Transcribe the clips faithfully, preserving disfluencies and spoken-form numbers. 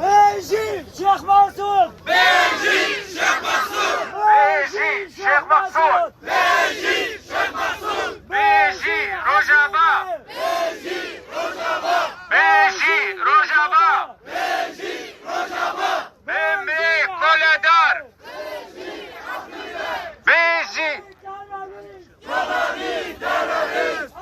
Bêjî Şêx Mesûd! Bêjî Şêx Mesûd! Bêjî Şêx Mesûd! Bêjî Şêx Mesûd! Bêjî Rojava! Bêjî Rojava! Bêjî Rojava! Bêjî Rojava! Bê me koledar! Bêjî! Terorîst!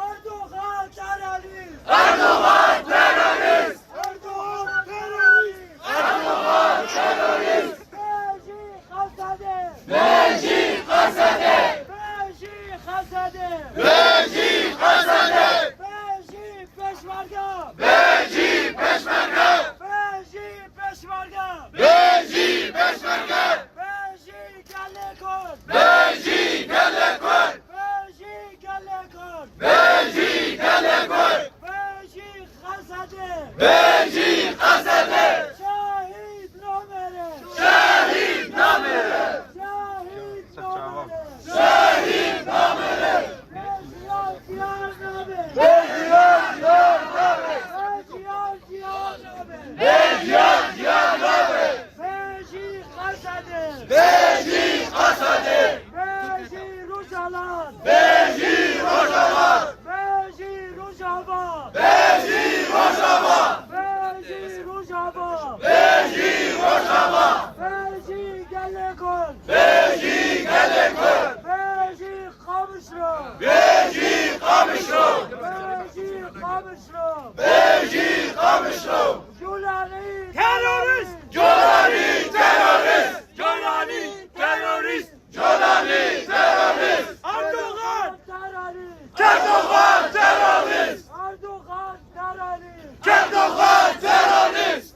Erdogan terorîst! Erdogan terorîst! Erdogan terorîst! Erdogan terorîst! Bêjî Xesedê! Bêjî Xesedê! Bêjî Xesedê! Bêjî Xesedê! Bêjî Pêşmerge! Bêjî Pêşmerge! Bêjî Pêşmerge! Bêjî Pêşmerge! Bêjî gelê Kurd! Bêjî gelê Kurd! Bêjî gelê Kurd! Bêjî gelê Kurd! Bêjî Xesedê! Bêjî Xesedê! Şehîd namêre! Şehîd namêre! Şehîd namêre! Şehîd namêre! Bêjiyan diyar nabe! Bêjiyan diyar nabe! Bêjiyan diyar nabe! Bêjiyan diyar nabe! Bêjî Xesedê! Bêjî Xesedê! Bêjî Rojava! Bêjî Rojava! Bêjî Rojava! Bêjî Rojava! Bêjî Rojava! Bêjî Rojava! Bêjî gelê Kurd! Bêjî gelê Kurd! Bêjî Qamişlo! Bêjî Qamişlo! Bêjî Qamişlo! Bêjî Qamişlo! Colanî terorîst! Colanî terorîst! Colanî terorîst! Colanî terorîst! Erdogan terorîst! Erdogan terorîst! Erdogan terorîst! Erdogan terorîst!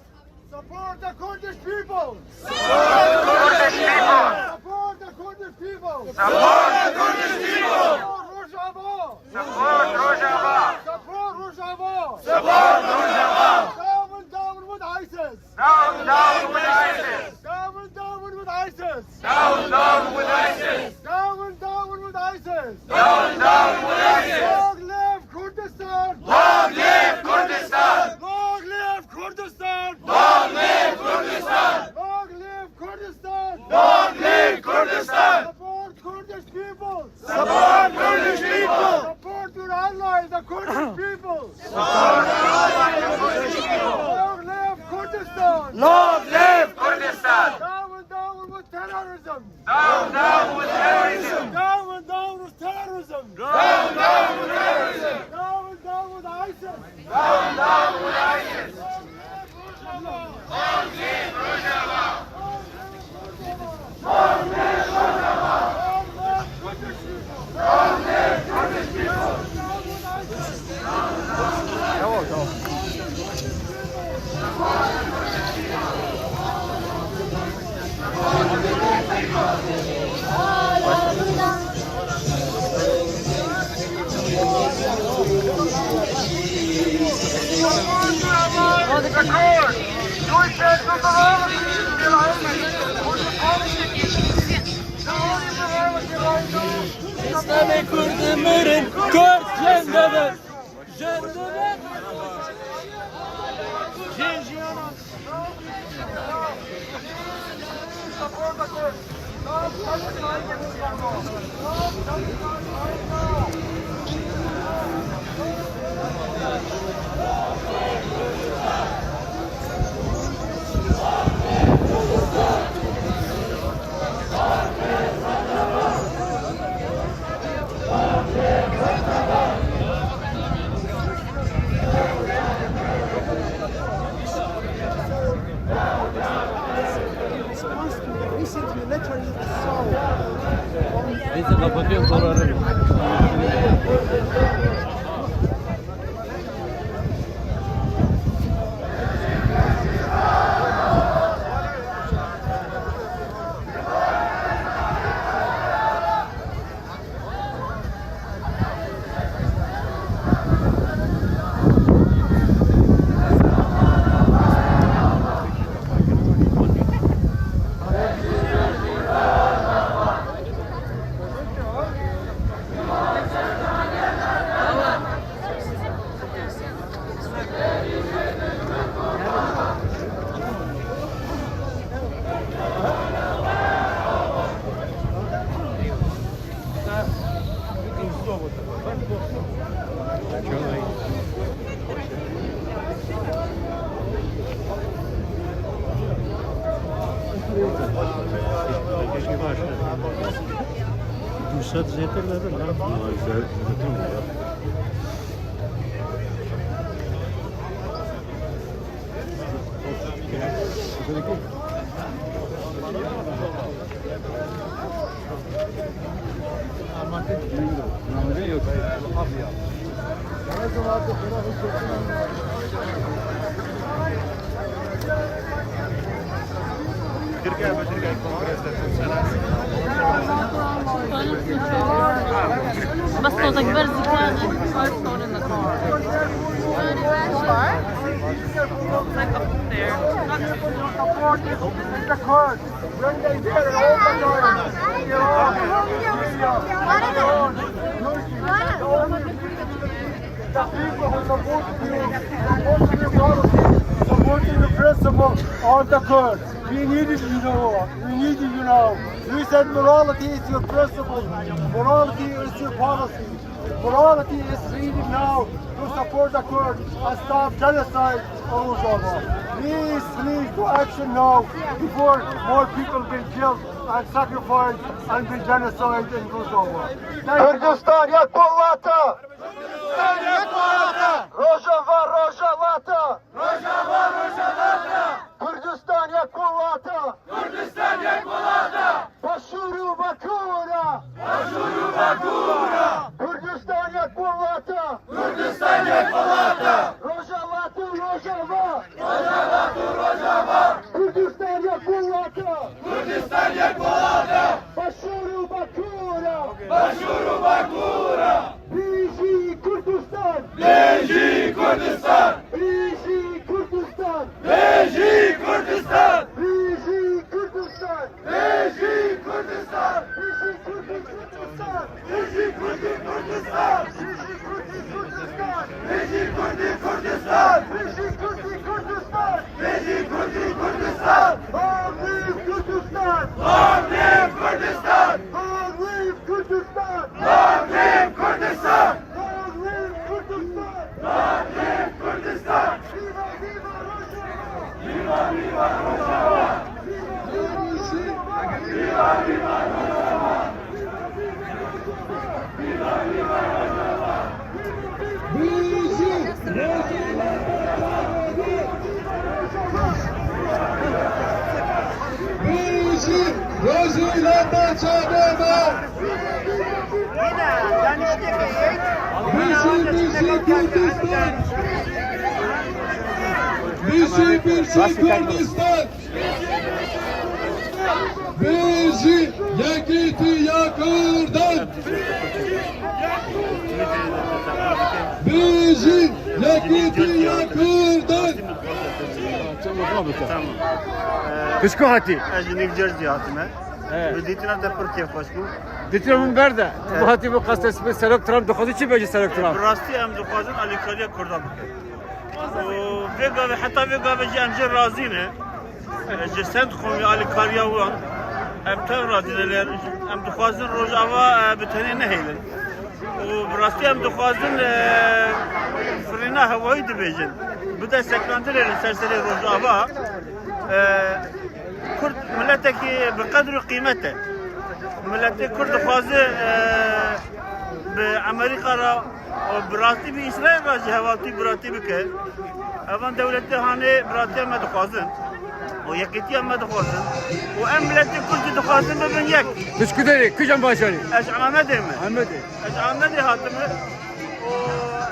Support the Kurdish people! Support the Kurdish people! Support the Kurdish people! Support the Kurdish people! Support Rojava! Support Rojava! Support Rojava! Support Rojava! Down, down with ISIS! Down, down with ISIS! Down, down with ISIS! Down, down with ISIS! Down, down with ISIS! Down, down with ISIS! Long live Kurdistan! Long live Kurdistan! Long live Kurdistan! Long live Kurdistan! Long live Kurdistan! Long live Kurdistan! Support Kurdish people! Support Kurdish people! Support your allies, the Kurdish people! Support your allies, the Kurdish people! Long live Kurdistan! Long live Kurdistan! Down, down with terrorism! Down, down with terrorism! Down, down with terrorism! Down, down with terrorism! Down, down with ISIS! Down, down with ISIS! Kurd mirin, Kurd jendebe. Jendebe. Neyse, kapatıyorum, sonra ararım. Du sed zêtir nebin, ha? بس صوتك برزي كان. When they there all the time, you know, the people who support you, supporting your policy, supporting the principle of the Kurds. We needed you, you know. We needed you now. You said morality is your principle. Morality is your policy. Morality is leading now to support the Kurds and stop genocide in Rojava. Please, please do action now before more people been killed and sacrificed and been genocide in Rojava. Thank you. Kurdistan yek welat e! Rojava, Rojava! Rojava, Rojava! Kurdistan yek welat e! Kurdistan yek welat e! Başûr û Bakur e! Başûr û Bakur e! Kurdistan yek welat e! Kurdistan yek welat e! Rojava tu Rojava! Rojava tu Rojava! Kurdistan yek welat e! Kurdistan yek welat e! Başûr û Bakur e! Başûr û Bakur e! Bijî Kurdistan! Bijî Kurdistan! Bijî Kurdistan! Bijî Kurdistan! Bijî Kurdistan! Bijî Kurdistan! Bijî Kurdî Kurdistan! Bijî Kurdî Kurdistan! Bijî Kurdî Kurdistan! Bijî Kurdî Kurdistan! Bijî Kurdî Kurdistan! Bijî Kurdî Kurdistan! Long live Kurdistan! Long live Kurdistan! Long live Kurdistan! Long live Kurdistan! Long live Kurdistan! Long live Kurdistan! Viva, viva Rojava! Viva, viva Rojava! Viva, viva Rojava! Viva, viva Rojava! Bijî Rojhilata Çepû! Bijî Rojhilata Çepû! Bijî, bijî Kurdistan! Bijî, bijî Kurdistan! Bijî yekîtiya Kurdan! Yekîtiya Kurdan. Tamam. Ee, Tu ji ku hatî? Ez ji New Jersey hatime. He. Bi dîtina te pir kêfxweş bûm. Dîtina min berde. He. Tu hatî bi qastes bi Serok Trump dixwazî çi bêjî Serok Trump? Bi rastî em dixwazin alîkariya Kurdan bikin. Û vê gavê, heta vê gavê jî em jê razî ne. Ji send qomî alîkariya wan em tev razî ne, lê em dixwazin Rojava, e, bi tenê nehêlin. Û bi rastî em dixwazin, e, firîna hewayî dibêjin. Bide sekinandinê li ser serê Rojava. E, Kurd miletekî bi qedr û qîmet e. Miletê Kurd dixwaze, e, bi Amerîka re û bi rastî bi Îsraîl re jî hevaltî biratî bike. Evan dewletê hanê biratiya me dixwazin û yekîtiya me dixwazin û em miletê Kurd jî dixwazin bibin yek. Tu ji ku derê, kîjan bajarî? Ez ji Amedê me. Amedê. Ez ji Amedê hatime û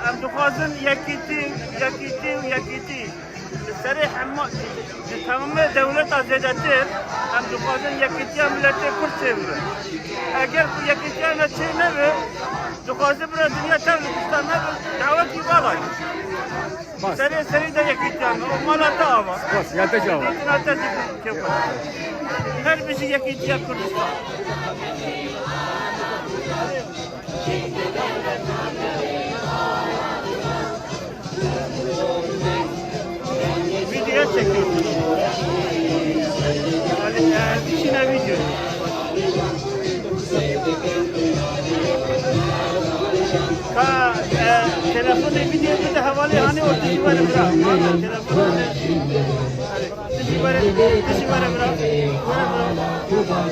em dixwazin yekîtî, yekîtî û yekîtî. Li serê hema, ji temamê dewleta zêdetir, em dixwazin yekîtiya miletê Kurd çêbibe. Eger ku yekîtiya me çê nebe, dixwaze bira dinya tev li pişta me be, dawetî vala ye. Bas. Serê serî de yekîtiya me, û mala te ava. Bas, ya te cava. Dîtina te jî kêfa. Her bijî yekîtiya Kurdistan. Video çekiyorsun. Yani, e, dişine video. Ka, e, telefonê video bide hevalê hanê û tu jî were bira. Telefon hanê. Tu jî were, tu jî were bira. Were bira.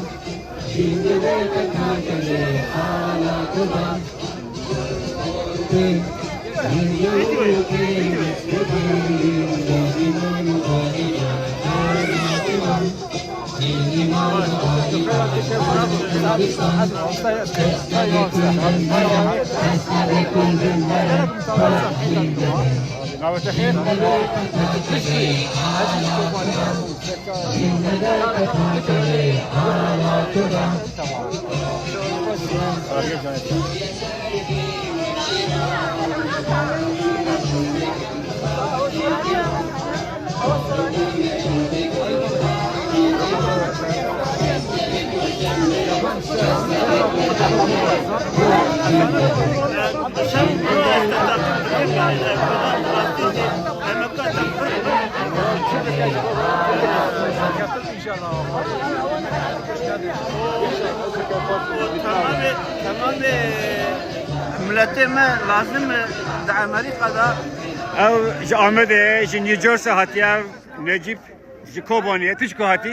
Temamê, temamê miletê me lazim e di Amerîka de. Ew ji Amedê, ji New Jersey hatiye, ev Necîb ji Kobaniyê. Tu ji ku hatî?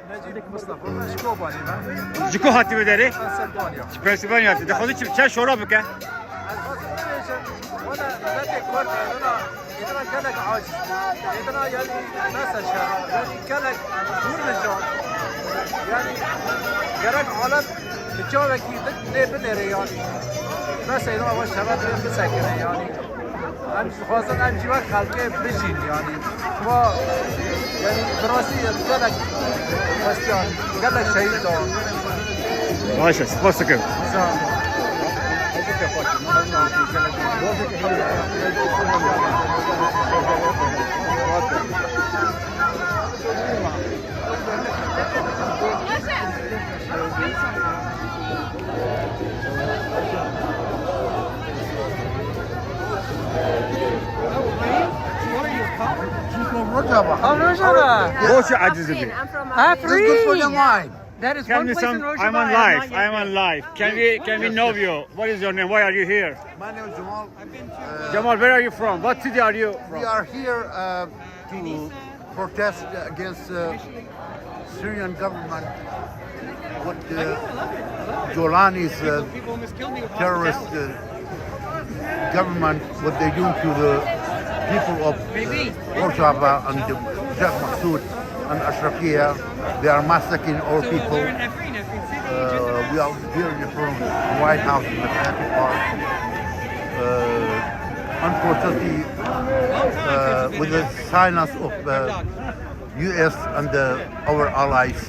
Necîb Mustafa, ji Kobanê me. Ji ku hatî bi derê? Pennsylvania. Ji Pennsylvania hatî. Dixwazî çi, çend şora bike? Ez xwazim bibêjim, wele miletê Kurd, êdina, êdina gelek aciz. Êdina, yanî, bes e şer. Yanî, gelek dûr dijon. Yanî, gerek alem bi çavekî dik lê binêre, yanî. Bes e, êdina, va şeva dê bisekine, yanî. Em dixwazin em jî wek xelkê bijîn, yanî. Va, yanî, bi rastî gelek hestiyan, gelek şehîd dan. Baş e, spas dikim. Sağ ol. She's from Rojava. Oh, Rojava. Yes. Boş aciz bir. Afrin. I'm from Afrin. It's good for your mind. That is Tell one me place in some, Rojava I'm on I have live, not yet I'm on been. Live. Can we, can we Yes, know yes. you? What is your name? Why are you here? My name is Jamal. Uh, Jamal, where are you from? What city are you from? We are here, uh, to protest against, uh, Syrian government, what, uh, Jolani's, uh, terrorist, uh, government, what they do to the people of, uh, Rojava and, uh, Sheikh Maksud and Ashrafiya. They are massacring our people. Uh, we are here in front of the White House in the Atlantic Park. Uh, unfortunately, uh, with the silence of, uh, U S and, uh, our allies,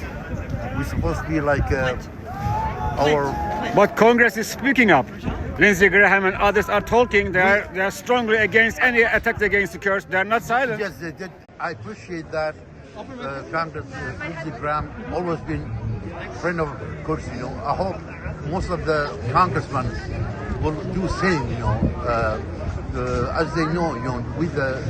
we supposed to be like, uh, our But Congress is speaking up. Lindsey Graham and others are talking. They are, they are strongly against any attacks against the Kurds. They are not silent. Yes, they did. I appreciate that. Uh, Congress, uh, Lindsey Graham always been friend of Kurds, you know. I hope most of the congressmen will do same, you know, uh, uh, as they know, you know, with the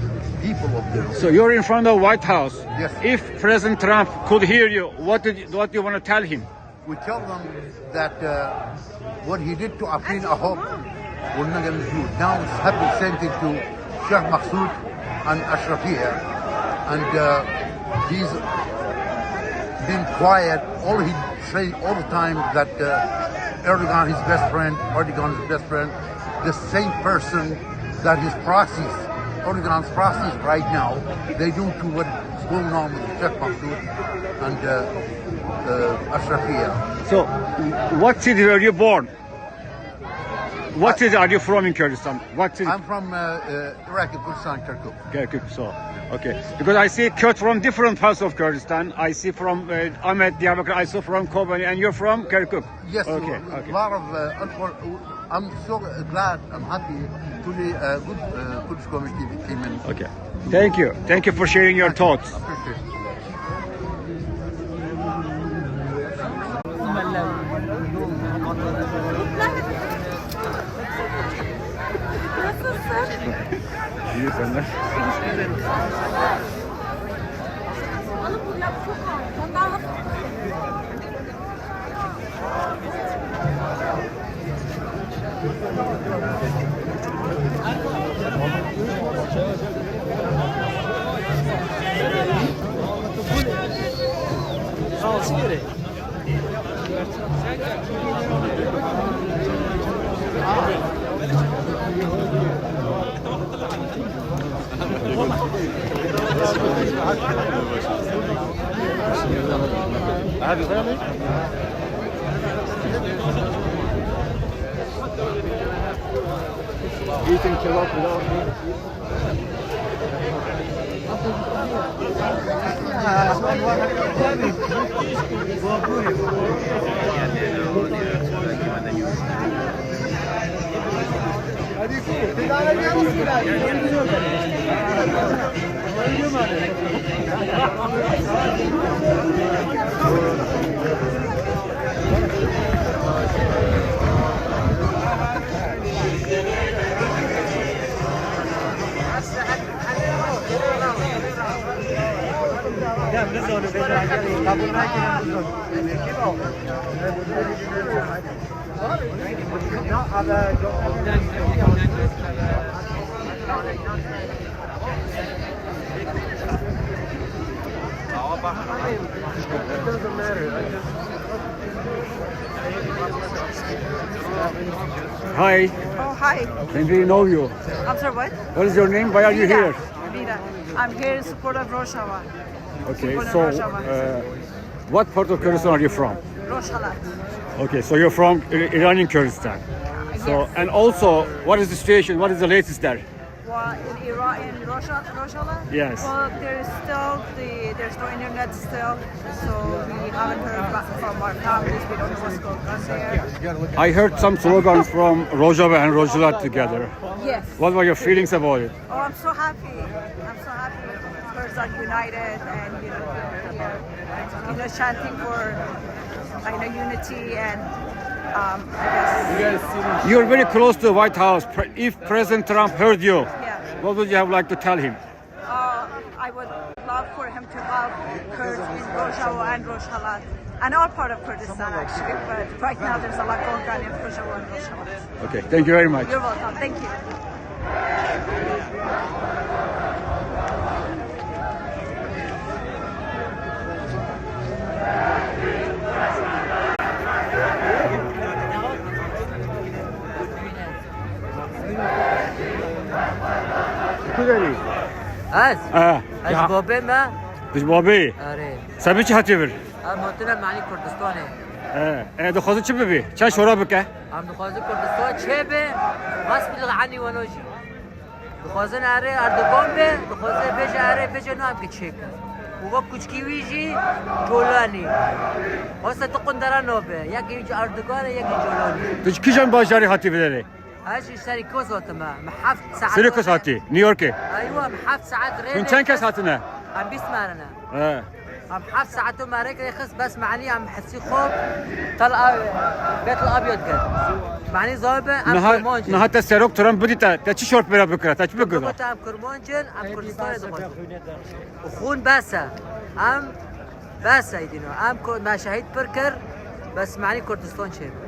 people of the. So you're in front of White House. Yes. If President Trump could hear you, what did, what do you want to tell him? We tell them that, uh, what he did to Afrin, I hope we're not gonna do. Now it's happened same thing to Sheikh Maksud and Ashrafia. And, uh, he's been quiet. All he say all the time that, uh, Erdogan his best friend, Erdogan is best friend. The same person that his proxies, Erdogan's proxies right now, they do to what's going on with Sheikh Maksud and, uh, uh, Ashrafia. So, what city were you born? What city are you from in Kurdistan? What city? I'm from, uh, uh, Iraqi Kurdistan, Kirkuk. Kirkuk, so, okay. Because I see Kurds from different parts of Kurdistan. I see from, uh, Amed, Diyarbakir, I saw from Kobani, and you're from Kirkuk. Yes, okay, a, okay. A lot of, uh, unfor-, I'm so glad, I'm happy to be a good, uh, Kurdish community team in. Okay. Thank you. Thank you for sharing your thoughts. Appreciate it. İyi senden. Eating kebab without me. Hi. Oh, hi. Can we know you? I'm sorry, what? What is your name? Why are you here? Vida. I'm here in support of Rojava. Okay, so, uh, what part of Kurdistan are you from? Rojhelat. Okay, so you're from I-, Iranian Kurdistan. So, yes. And also, what is the situation? What is the latest there? Well, in Iran, in Rojhelat? Yes. Well, there's still the, there's no internet still, so we haven't heard back from our families. We don't know what's going on there. I heard some slogans from Rojava and Rojhelat together. Yes. What were your feelings about it? Oh, I'm so happy. I'm so happy. Kurds are united and, you know, we are, you know, chanting for, uh, you know, unity and, um, I guess. You're very close to the White House. Pre-, if President Trump heard you, yeah, what would you have liked to tell him? Uh, I would love for him to have Kurds in Rojava and Rojhelat and all part of Kurdistan, actually, but right now there's a lot going on in Rojava and Rojhelat. Okay, thank you very much. You're welcome. Thank you. Tu derî? Ez? Eh, Ez ya. Babê me. Tu ji babê? Erê. Sebê çi hatiye vir? Em hatine malî Kurdistanê. Eh, eh, dixwaze çi bibî? Çend şora bike? Em dixwazin Kurdistan çêbe, bes bi li enî weno jî. Dixwazin erê Erdogan be, dixwaze bêje erê, bêje na em ki çêke. Wek kuçkî wî jî Colanî. Wesa tu qundera nobe. Yekî ji Erdogan e, yekî Colanî. Tu ji kîjan bajarî hatî vê derê? Ez ji Serîkos hatime. Min heft saet Serîkos hatî, New Yorkê. Eywa, min heft saet rê. Hûn çend kes hatine? Em bîst merine. He. Em heft saet û merek rê xist, bes manî em hesî xwe Tel Av-, Betel Abyad kir. Manî zabe em Niha, kurmanc in. Niha te Serok Trump bidî te, te çi şort pêra bikira, te çi bigura? Em kurmanc in, em Kurdistanê dixwazin. Xûn bes e. Em bes e dîno. Em ku me şehîd pir kir, bes manî Kurdistan çêbû.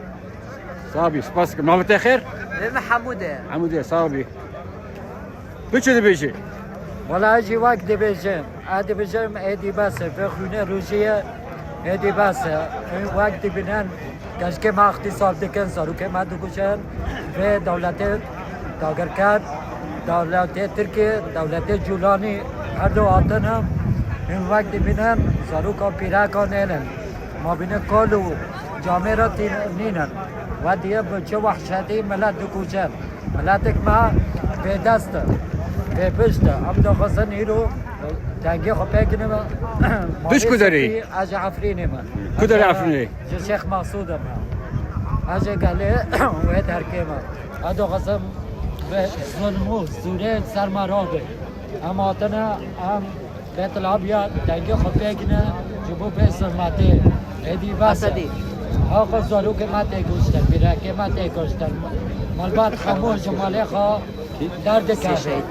Sabî, spas dikim. Navê te xêr? Navê min Hemûd e. Hemûd e, sabî. Tu çi dibêjî? Wela ez jî wek dibêjim. Ez dibêjim êdî bes e. Vê xwînê rojî ye. Êdî bes e. Wek dibînin. Keşkê me îxtîsar dikin, zarokê me dikujin. Vê dewletê dagirker, dewletê Tirkî, dewletê Cûlanî her du hatine. Hûn wek dibînin, zaroka pîreka nênin. Ma bînin kal û camêra tî-, nînin. We diye bi çi wehşetî milet dikujin. Miletek me bêdest e, bêpişt e. Em dixwazin îro dengê xwe pê gine me. Tu ji ku derê yî? Ez ji Efrînê me. Ku derê Efrînê? Ji Şêx Mexsûdê me. Ez ji gelê wê derkê me. Ez dixwazim bi zulm û zûrê li ser me rabe. Em hatine, em Betil Abyad dengê xwe pê gine ji bo vê zilmetê. Êdî bes e. Esedî. Haqa zarokê me tê kuştin, pîrekê me tê kuştin. Malbat hemû ji malê xwe derdikevin.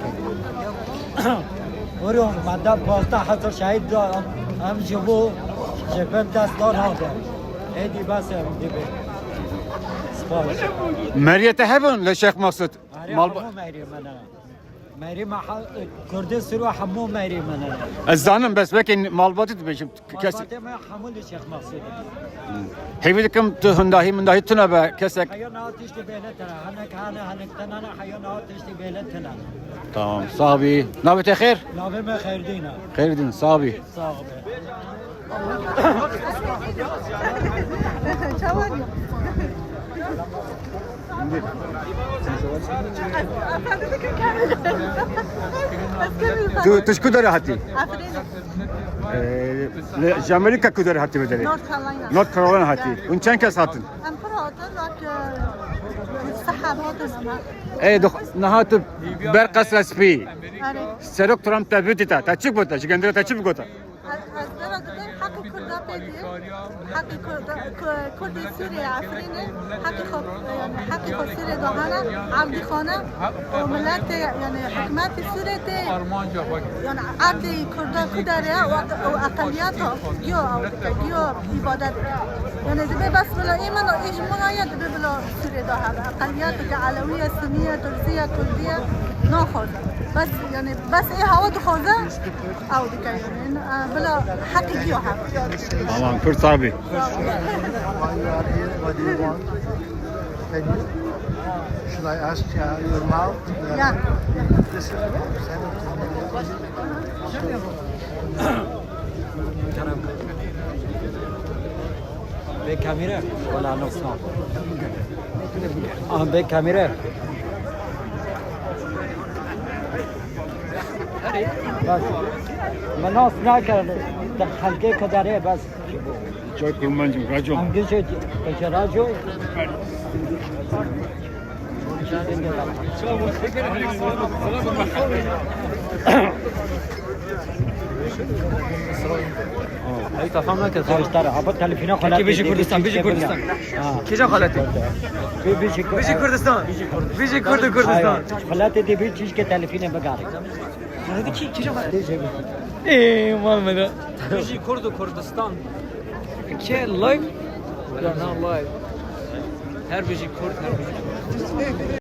Wiro me de pazdeh hezar şehîd da, em, em ji bo ji bin dest da nabin. Êdî bes e, em dibin. Spas. Meriyê te hebin li Şêx Mexsûd? Erê, Malba- hemû meriyê me ne. Merî me he-, Kurdê Siro hemû merî min in. Ez zanim, bes wekî malbatî dibêjim. Kes- Malbatê me hemû li Şêx Mexsûd in. Hêvî dikim tu hindahî mindahî tune be kesek. Heya niha tiştî bêle tune. Hinek hene, hinek tune ne, heya niha tiştî bêle tune. Tamam, sağ bî. Navê te xêr? Navê me Xêrdîn e. Xêrdîn, sağ bî. Sağ ol. Tu, tu ji ku derê hatî? Efrînê. Ee, li, ji Amerîka ku derê hatî vê derê? North Carolina. North Carolina hatî. Hûn çend kes hatin? Em pir hatin, wek, e, sehab hatin em. Ê, dix-, niha tu ber qesra spî. Erê. Serok Trump te bidîta, te çi gota? Ji gendirê te çi bigota? Ez, ez vera dibêm heqê Kurda pê diyê. Heqê Kurda, Ku-, Kurdê Sûriyê Efrînê, heqê xwe, yani heqê xwe Sûriyê de hene, evdî xane, û miletê, yani hikûmetê Sûriyê tê, yani erdê Kurda ku derê, û aq-, û eqeliyeta giyo ew dike, giyo îbadet dike. Yani dibê bes bila î min û î ji min ya dibê bila Sûriyê de hebe. Eqeliyeteke Elewiye, Suniye, Turziye, Kurdiye naxwaze. Bes, yani bes ê hewa dixwaze. Ew dike yanî, e, bila heqî giyo hebe. Tamam, pir sabî. Should I ask, uh, your mouth? Yeah. This is Bê kamîre? Wala, no, it's not. Ah, bê kamîre? Bas. Me nas nakir. Di xelkê ke derê bas. Çay kurmancım, racon. Em gişê pêşe raco. Hey, tefam neke. Abi telefîna xwe. Peki, bijî Kurdistan, bijî Kurdistan. Ha. Kîja xaletê? Bijî Kurdistan. Bijî Kurd û Kurdistan. Xeletê dê bî çîşkê telefînê bigarê. Xeletê kî, kîja xaletê? Ê, mal me de. Bijî Kurd û Kurdistan. Kê live? Ya, na live. Her bijî Kurd, her bijî Kurd.